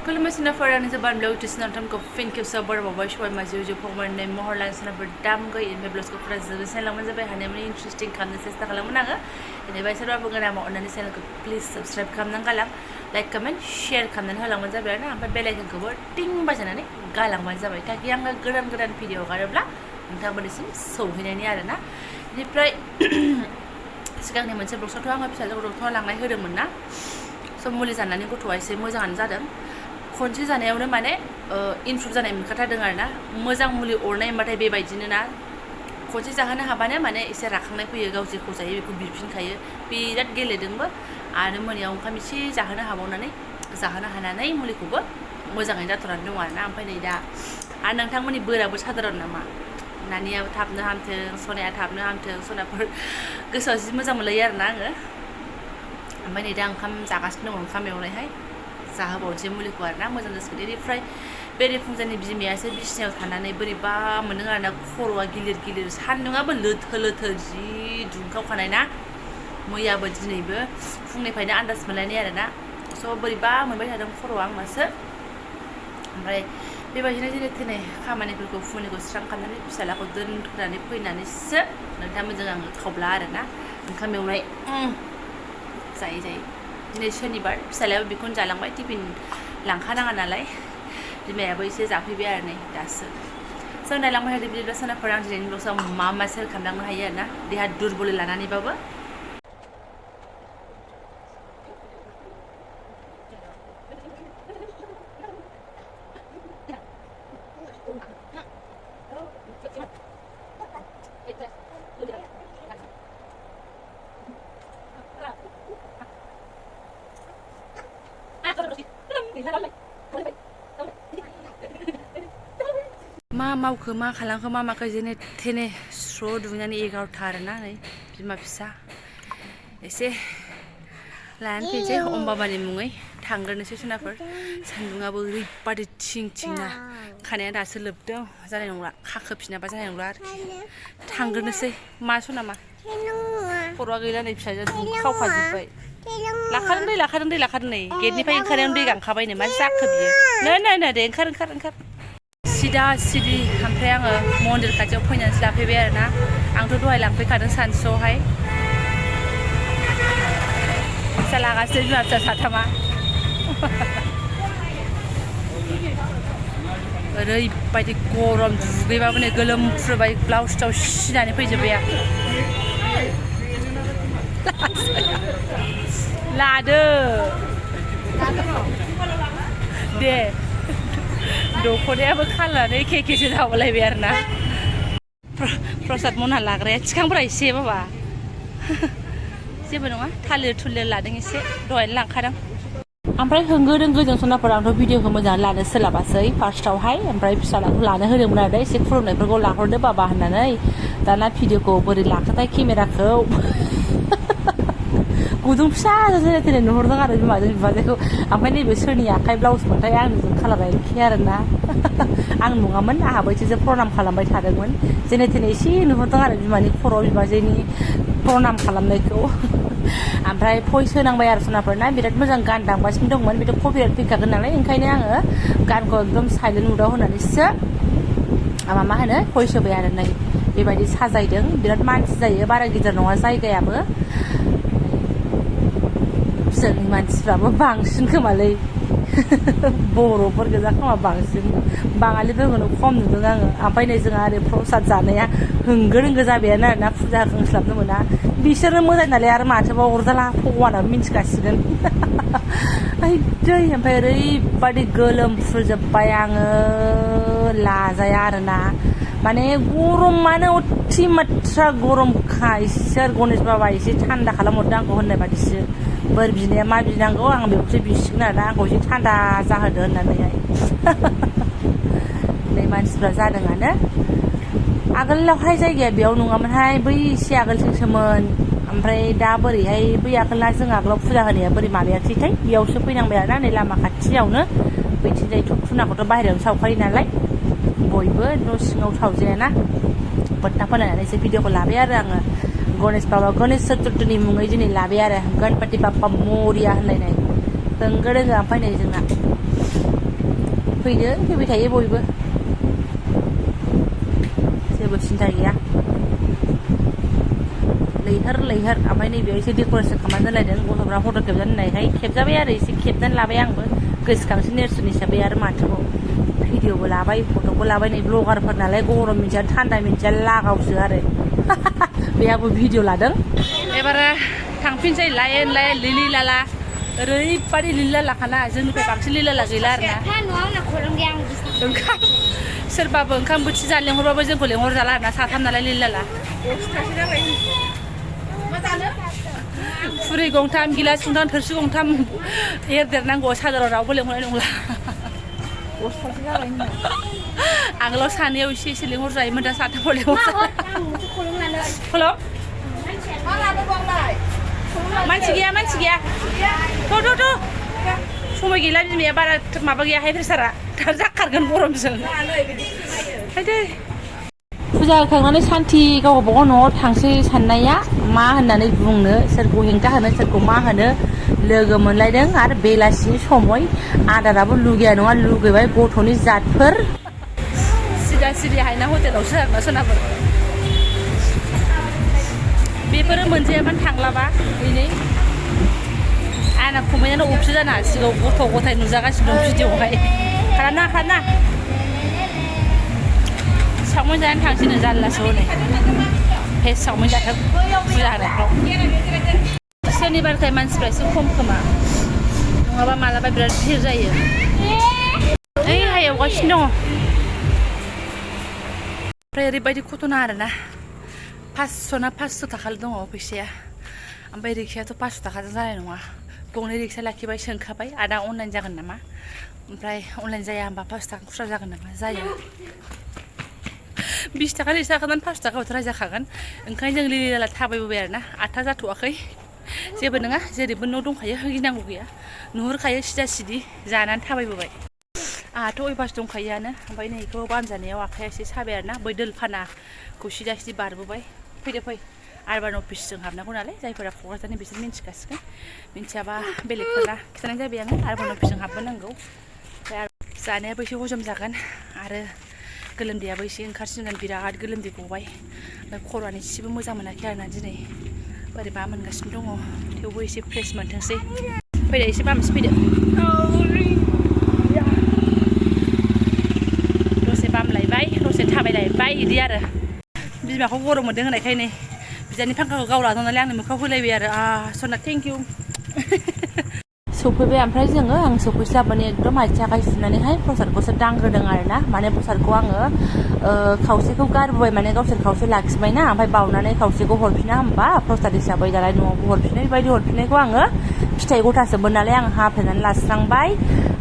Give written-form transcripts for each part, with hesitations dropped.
खुलुमबाय आंनि Jobanivlog नोंथांखौ फिन खेबसेबाव बरायबावबाय सबाय माजि जो फंबायनि महर लानसनाफोर दामगै इनमे ब्लग्सखौ फुरा जोबोद लांबानो जाबाय हानायमानि इन्ट्रेस्टिं खालामनो सेस्था खालामोन आङो बेनिफ्राय सोरबा बुंगोन आमा अननानै चेनेलखौ प्लिज साबस्क्राइब खालामनानै गालां लाइक कमेन्ट शेयार खालामनानै होलांबानो जाबाय आरोना ओमफ्राय बेल आइकनखौबो टिं बाजायनानै गालांबानो जाबाय ताकि आङो गोदान भिडिअ हगारोब्ला नोंथांमोननिसिम सौहैनायनि आरोना बेनिफ्राय सिगांनि मोनसे ब्लग्सआवथ' आङो फिसाजोखौ डक्टराव लांनाय होदोंमोन ना स' मुलि जानानै गथ'आ एसे मोजाङानो जादों खनसे जानायावनो माने इमप्रुभ जानाय मोनखाथारदों आरोना मोजां मुलि अरनाय होनबाथाय बेबायदिनो ना खनसे जाहोनो हाबानो माने एसे राखांनाय फैयो गाव जेखौ जायो बेखौ बिफिनखायो बिराद गेलेदोंबो आरो मोनायाव ओंखाम एसे जाहोनो हाबावनानै जाहोनो हानानै मुलिखौबो मोजाङै जाथ'नानै दं आरोना ओमफ्राय नै दा आरो नोंथांमोननि बोराबो साधारन नामा नानियाबो थाबनो हामथों सनाया थाबनो हामथों सनाफोर गोसोआव जि मोजां मोनलायो आरोना आङो ओमफ्राय नै दा ओंखाम जागासिनो दङ ओंखाम एवनायहाय जाहोबावनोसै मुलिखौ आरोना मोजां जासिगोन बेनिफ्राय बेरेफुंजानि बिमायासो बिसिनायाव थानानै बोरैबा मोनदों आरोना खर'आ गिलिर सान्दुङाबो लोथो जि दुंखावखानाय ना मैयाबो दिनैबो फुंनिफ्रायनो आन्दाज मोनलायनाय आरोना स' बोरैबा मोनबाय थादों खर'आ आंनासो ओमफ्राय बेबायदिनो जेने थेने खामानिफोरखौ फुंनिखौ स्रां खालामनानै फिसालाखौ दोनथ'नानै फैनानैसो नोंथांमोनजों आङो खावब्ला आरोना ओंखाम एवनाय जायै दिनै शनिबार फिसालायाबो बेखौनो जालांबाय टिफिन लांखानाङा नालाय बिमायाबो एसे जाफैबाय आरो नै दासो स' नायलांबाय थादो बिदिब्ला सोनाफोर आं दिनैनि ब्लग्सआव मा सेल खालामलांनो हायो आरोना देहा दुरबल लानानैबाबो मा मावखो मा खालामखो मा माखो जेने थेने स्र' दुगैनानै 11था आरोना नै बिमा फिसा एसे लानानै फैनोसै अम्बाबानि मुङै थांग्रोनोसै सोनाफोर सान्दुङाबो ओरैबादि थिंना खानाया दासो लोबदों जानाय नंला खाखोफिनाबा जानाय नंला आरोखि थांग्रोनोसै मा सनामा खर'आ गैला नै फिसाजों दुंखावखाजोब्बाय लाखादों नै गेटनिफ्राय ओंखारनायावनो दै गांखाबायनो मा जाखो बियो नै दे ओंखार सिदा ओमफ्राय आङो मन्दिर खाथियाव फैनानैसो लाफैबाय आरोना आंथ' दहाय लांफैखादों सानसुआवहाय फिसा लागासिनो बिमा फिसा साथामा ओरैबायदि गरम दुगैबाबो नै गोलोमफ्रुबाय ब्लाउस थाउस सिनानै फैजोब्बाय आं लादो दे दख'नायाबो खालारानो एखेसो जाबावलायबाय आरोना प्रसाद मना लाग्राया थिखांब्रा एसे बाबा जेबो नङा थालिर लादों एसे दहायनो लांखादों ओमफ्राय होंगो दोंगोजों सनाफोर आंथ' भिडिअखौ मोजाङै लानो सोलाबासै फार्स्टआवहाय ओमफ्राय फिसालाखौ लानो होदोंमोन आरो एसे खुलुमनायफोरखौ लाहरदो बाबा होननानै दाना भिडिअखौ बोरै लाखोथाय केमेराखौ गुदुं फिसा जेने थेने नुहरदों आरो बिमाजों बिबाजैखौ ओमफ्राय नैबे सोरनि आखाइ ब्लाउस मोनथाय आंजों खालारा एखे आरोना आं नङामोन आंहाबो एसे प्रनाम खालामबाय थादोंमोन जेने थेने एसे नुहरदों आरो बिमानि खर' बिबाजैनि प्रनाम खालामनायखौ ओमफ्राय भइस होनांबाय आरो सनाफोरना बिराद मोजां गान दामगासिनो दंमोन बेथ' कपिराइट फैखागोन नालाय ओंखायनो आङो गानखौ एकदम साइलेन्ट मुदाव होनानैसो मा होनो भइस होबाय आरो नै बेबायदि साजायदों बिराद मानसि जायो बारा गिदिर नङा जायगायाबो जोंनि मानसिफ्राबो बांसिन खोमालै बर'फोर गोजा खोमा बांसिन बाङालिफोरखौनो खम नुदों आङो ओमफ्राय नै जोंहा ओरै प्रसाद जानाया होंगो दोंगो जाबायानो आरोना फुजा होखांस्लाबनो मोना बिसोरनो मोजां नालाय आरो माथोबा अरजाला भगवानाबो मिन्थिखासिगोन दै ओमफ्राय ओरैबादि गोलोमफ्रुजोब्बाय आङो लाजाया आरोना माने गरमानो अतिमात्रा गरमखा इसोर गणेश बाबा एसे थान्दा खालामहरदो आंखौ होननाय बादिसो बोर बिनाया मा बिनांगौ आं बेखौसो बिसिगोन आरोना आंखौ एसे थान्दा जाहोदो होननानैहाय नै मानसिफ्रा जादोंआनो आगोलावहाय जायगाया बेयाव नङामोनहाय बै एसे आगोलथिंसोमोन ओमफ्राय दा बोरैहाय बै आगोलना जों आगोलाव फुजा होनाया बोरै माबायाखैथाय बेयावसो फैनांबाय आरोना नै लामा खाथियावनो बैथिंजाय धुप-धुनाखौथ' बाहेरायावनो सावखायो नालाय बयबो न' सिङाव सावजेना ना बोट्टा फोनायनानै एसे भिडिअखौ लाबाय आरो आङो गणेश बाबा गणेश चतुर्थीनि मुङै दिनै लाबाय आरो गणपति बाप्पा मरिया होनलायनाय होंगो दोंगो ओमफ्राय नै जोंना फैदो फैबाय थायो बयबो जेबो सिन्था गैया लैहोर ओमफ्राय नैबेयाव एसे डेक'रेसन खालामनानै दोनलायदों गथ'फ्रा फट' खेबजानो होननायखाय खेबजाबाय आरो एसे खेबनानै लाबाय आंबो गोसोखांसै नेरसोन हिसाबै आरो माथोबाव भिडिअबो लाबाय फट'बो लाबाय नै ब्लगारफोर नालाय गरम मिन्थिया थान्दा मिन्थिया लागावसो आरो बेहाबो भिडिअ लादों एबार थांफिनसै लाइन लिलि लाला ओरैबादि लिलि लालाखाना जोंनिफ्राय बांसिन लिलि लाला गैला आरोना ओंखाम सोरबाबो ओंखाम बोथिसे जानो लेंहरबाबो जोंखौ लेंहरजाला आरोना साथाम नालाय लिलि लाला खुरै गंथाम गिलास गंथाम थोरसि गंथाम एरदेरनांगौ सादाराव रावबो लेंहरनाय नंला आगोलाव सानैयाव एसे लेंहरजायोमोन दा साथामाव लेंहरजाला मानसि गैया थ' समय गैला बिमाया बारा माबा गैया हाइ प्रेसारा दा जाखारगोन गरमजों फुजा होखांनानै सान्थि गावबागाव न'आव थांसै साननाया मा होननानै बुंनो सोरखौ हेंथा होनो सोरखौ मा होनो लोगो मोनलायदों आरो बेलासिनि समय आदाराबो लुगैया नङा लुगैबाय गथ'नि जातफोर सिरि हायना हटेलावसो आरोना सोनाफोर बेफोरो मोनजायाबानो थांलाबा बेनो आंना खमायनानै अफिस जानो हासिगौ गथ' गथाय नुजागासिनो दं भिडिअआवहाय खारना सावमिन जानो थांसैनो जारलासो हनै भेज सावमिन जाथों फुजा होनायफ्राव शनिबारखाय मानसिफ्रा एसे खम खोमा नङाबा मालाबा बिराद भिर जायो ओइ हाय एवगासिनो दङ ओमफ्राय ओरैबायदि घटना आरोना 500 थाखाल' दङ फैसाया ओमफ्राय रिक्सायाथ' 500 थाखाजों जानाय नङा गंनै रिक्सा लाखिबाय सोंखाबाय आदा अनलाइन जागोन नामा ओमफ्राय अनलाइन जाया होमबा 5 थाखा खुस्रा जागोन नामा जाया 20 थाखा रिक्सा गाखोनानै 5 थाखाबोथ' रायजाखागोन ओंखायनो जों लिलि लाला थाबायबोबाय आरोना 8था जाथ'वाखै जेबो नङा जेरैबो न' दंखायो गिनांगौ गैया नुहुरखायो सिदा जानानै थाबायबोबाय आंहाथ' अयभास दंखायोआनो ओमफ्राय नै बेखौ बानजानायाव आखाइया एसे साबाय आरोना बै दोलफानाखौ सिदा बारबोबाय फै आरबान अफिसजों हाबनांगौ नालाय जायफोरा क'क्राझारनि बिसोर मिन्थिखासिगोन मिन्थियाबा बेलेगफोरा खिथानाय जाबाय आङो आरबान अफिसजों हाबबोनांगौ ओमफ्राय जानायाबो एसे हजम जागोन आरो गोलोमदैयाबो एसे ओंखारसिगोन बिराद गोलोमदै गबाय ओमफ्राय खर'आनो एसेबो मोजां मोनाखै आरोना दिनै बोरैबा मोनगासिनो दङ थेवबो एसे फ्रेस मोनथोंसै फैदो एसे बामसो फैदो दसे बामलायबाय दसे थाबायलायबाय बिदि आरो बिमाखौ गरम मोनदों होननायखाय नै बिदानि फांखाखौ गाव लादों नालाय आंनो मोखाङाव होलायबाय आरो सना थेंक इउ सफैबाय ओमफ्राय जोङो आं सफैस्लाबनानै एकदम आथिं आखाइ सुनानैहाय प्रसादखौसो दांग्रोदों आरोना माने प्रसादखौ आङो खावसेखौ गारबोबाय माने गावसोर खावसे लाखिबाय ना ओमफ्राय बावनानै खावसेखौ हरफिना होमबा प्रसाद हिसाबै दालाय न'आवबो हरफिननाय बेबायदि हरफिननायखौ आङो फिथाइ गथासोमोन नालाय आं हाफ्लेनानै लास्रांबाय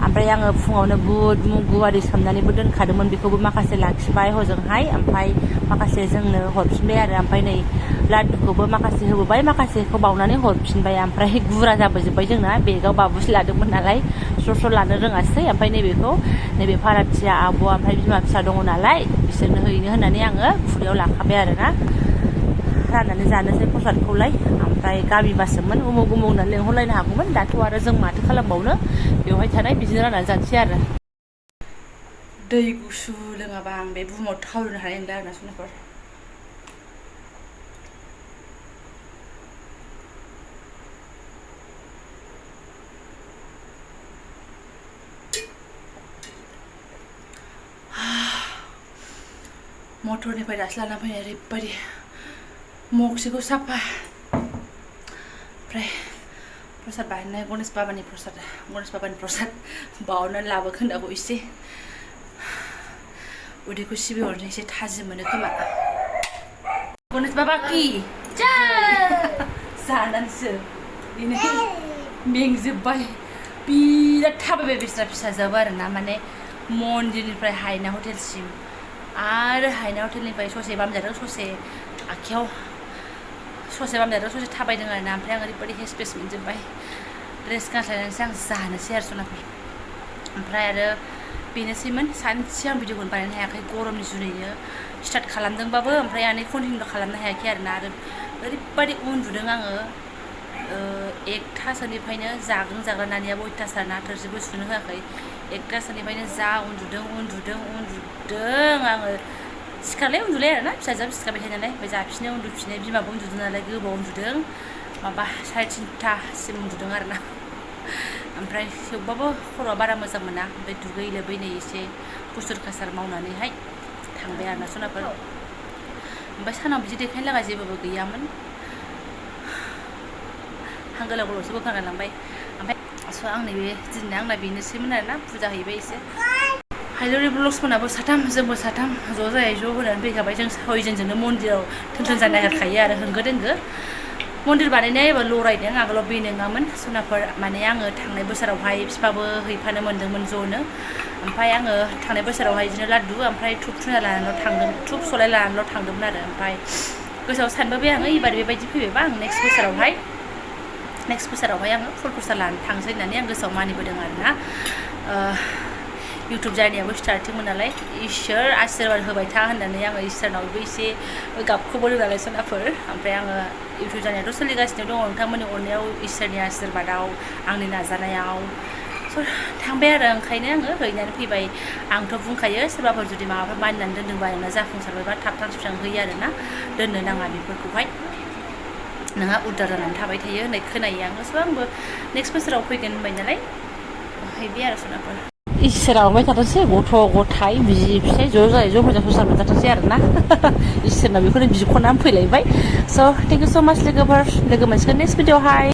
ओमफ्राय आङो फुङावनो बुद मुगु आरि सोमनानैबो दोनखादोंमोन बेखौबो माखासे लाखिबाय हजोंहाय ओमफ्राय माखासे जोंनो हरफिनबाय आरो ओमफ्राय नै लादुखौबो माखासे होबोबाय माखासेखौ बावनानै हरफिनबाय ओमफ्राय गुरा जाबोजोब्बाय जोंना बेगाव बाबुसो लादोंमोन नालाय स्र' लानो रोङासै ओमफ्राय नैबे फाराथिया आब'आ ओमफ्राय बिमा फिसा दङ नालाय बिसोरनो हैनो होननानै आङो खुरैयाव लाखाबाय आरोना राननानै जानोसै प्रसादखौलाय ओमफ्राय गामिबासोमोन उमुग होननानै लेंहरलायनो हागौमोन दाथ' आरो जों माथो खालामबावनो बेवहाय थानाय बिदिनो राननानै जानोसै आरो दै गुसु लोङाबा आं बे बुहुमाव थावरिनो हानाय नंला आरोना सनाफोर मटरनिफ्राय दासो लाना फैनाय ओरैबायदि मगसेखौ साफा ओमफ्राय प्रसाद बानायनाय गणेश बाबानि प्रसाद बावनानै लाबोखोन्दाखौ एसे उदैखौ सिबिहरनो एसे थाजिम मोनो खोमा गणेश बाबा कि जानानैसो बेनो मेंजोब्बाय बिराद थाबायबाय बिस्रा फिसाजोआबो आरोना माने मन्दिरनिफ्राय हायना हटेलसिम आरो हायना हटेलनिफ्राय ससे बामजादों ससे आखायाव ससे बामजादों ससे थाबायदों आरोना ओमफ्राय आं ओरैबायदि हेसपेस मोनजोब्बाय ड्रेस गानस्लायनानैसो आं जानोसै आरो सनाफोर ओमफ्राय आरो बेनोसैमोन सानसे आं भिडिअखौनो बानायनो हायाखै गरमनि जुनैनो स्टार्ट खालामदोंबाबो ओमफ्राय आं कन्टिनिउ खालामनो हायाखै आरोना आरो ओरैबायदि उन्दुदों आङो एकथासोनिफ्रायनो जाग्रों जाग्रानानियाबो अयथासार ना थोरसिबो सुनो होआखै 1थासोनिफ्रायनो जा उन्दुदों आङो सिखारलाय उन्दुलाय आरोना फिसाजोआबो सिखारबाय थायो नालाय ओमफ्राय जाफिनो उन्दुफिनो बिमाबो उन्दुदों नालाय गोबाव उन्दुदों माबा 3:30सिम उन्दुदों आरोना ओमफ्राय थेवबाबो खर'आ बारा मोजां मोना ओमफ्राय दुगै लोबै नै एसे बुस्थुर कासार मावनानैहाय थांबाय आरोना सनाफोर ओमफ्राय सानाव बिदि देखायनो लागा जेबोबो गैयामोन हां गोलाव गोलावसो बोखांना लांबाय ओमफ्राय आंनि बे दिनना आंना बेनोसैमोन आरोना फुजा हैबाय एसे हाइलरि ब्लग्सफोरनाबो साथाम जोंबो साथाम ज' जायै ज' होनानै फैखाबाय जों सयजनजोंनो मन्दिराव थोन जानो नागिरखायो आरो होंगो दोंगो मन्दिर बानायनाया एबार लरायदों आगोलाव बे नङामोन सनाफोर माने आङो थांनाय बोसोरावहाय बिफाबो हैफानो मोन्दोंमोन ज'नो ओमफ्राय आङो थांनाय बोसोरावहाय बिदिनो लाड्डु ओमफ्राय धुप धुना लानानैल' थांदों धुप सलाय लानानैल' थांदोंमोन आरो ओमफ्राय गोसोआव सानबोबाय आङो एबार बेबायदि फैबायबा आं नेक्स्ट बोसोरावहाय आङो फुल प्रसाद लानो थांसै होननानै आं गोसोआव मानिबोदों आरोना इउटुब जार्नियाबो स्टार्टिंमोन नालाय इसोर आशीर्बाद होबाय था होननानै आङो इसोरनावबो एसे गाबखौबोदों नालाय सनाफोर ओमफ्राय आङो इउटुब जार्नियाथ' सोलिगासिनो दङ नोंथांमोननि अननायाव इसोरनि आशीर्बादाव आंनि नाजानायाव थांबाय आरो ओंखायनो आङो हैनानै फैबाय आंथ' बुंखायो सोरबाफोर जुदि माबाफोर मानिनानै दोनदोंबा आंना जाफुंसारबायबा थाब थुबस्रां होयो आरोना दोननो नाङा बेफोरखौहाय नोंहा उदार जानानै थाबाय थायो होननाय खोनायो आङो आंबो नेक्स्ट बोसोराव फैगोन होनबाय नालाय हैबाय आरो सनाफोर इसोरा अनबाय थाथोंसै गथ' गथाय बिसि फिसाय ज' जायै ज' मोजां संसार मोनजाथोंसै आरोना इसोरनाव बेखौनो बिख'नानै फैलायबाय स' थेंक इउ स' माच लोगोफोर लोगो मोनसिगोन नेक्स्ट भिडिअ'हाय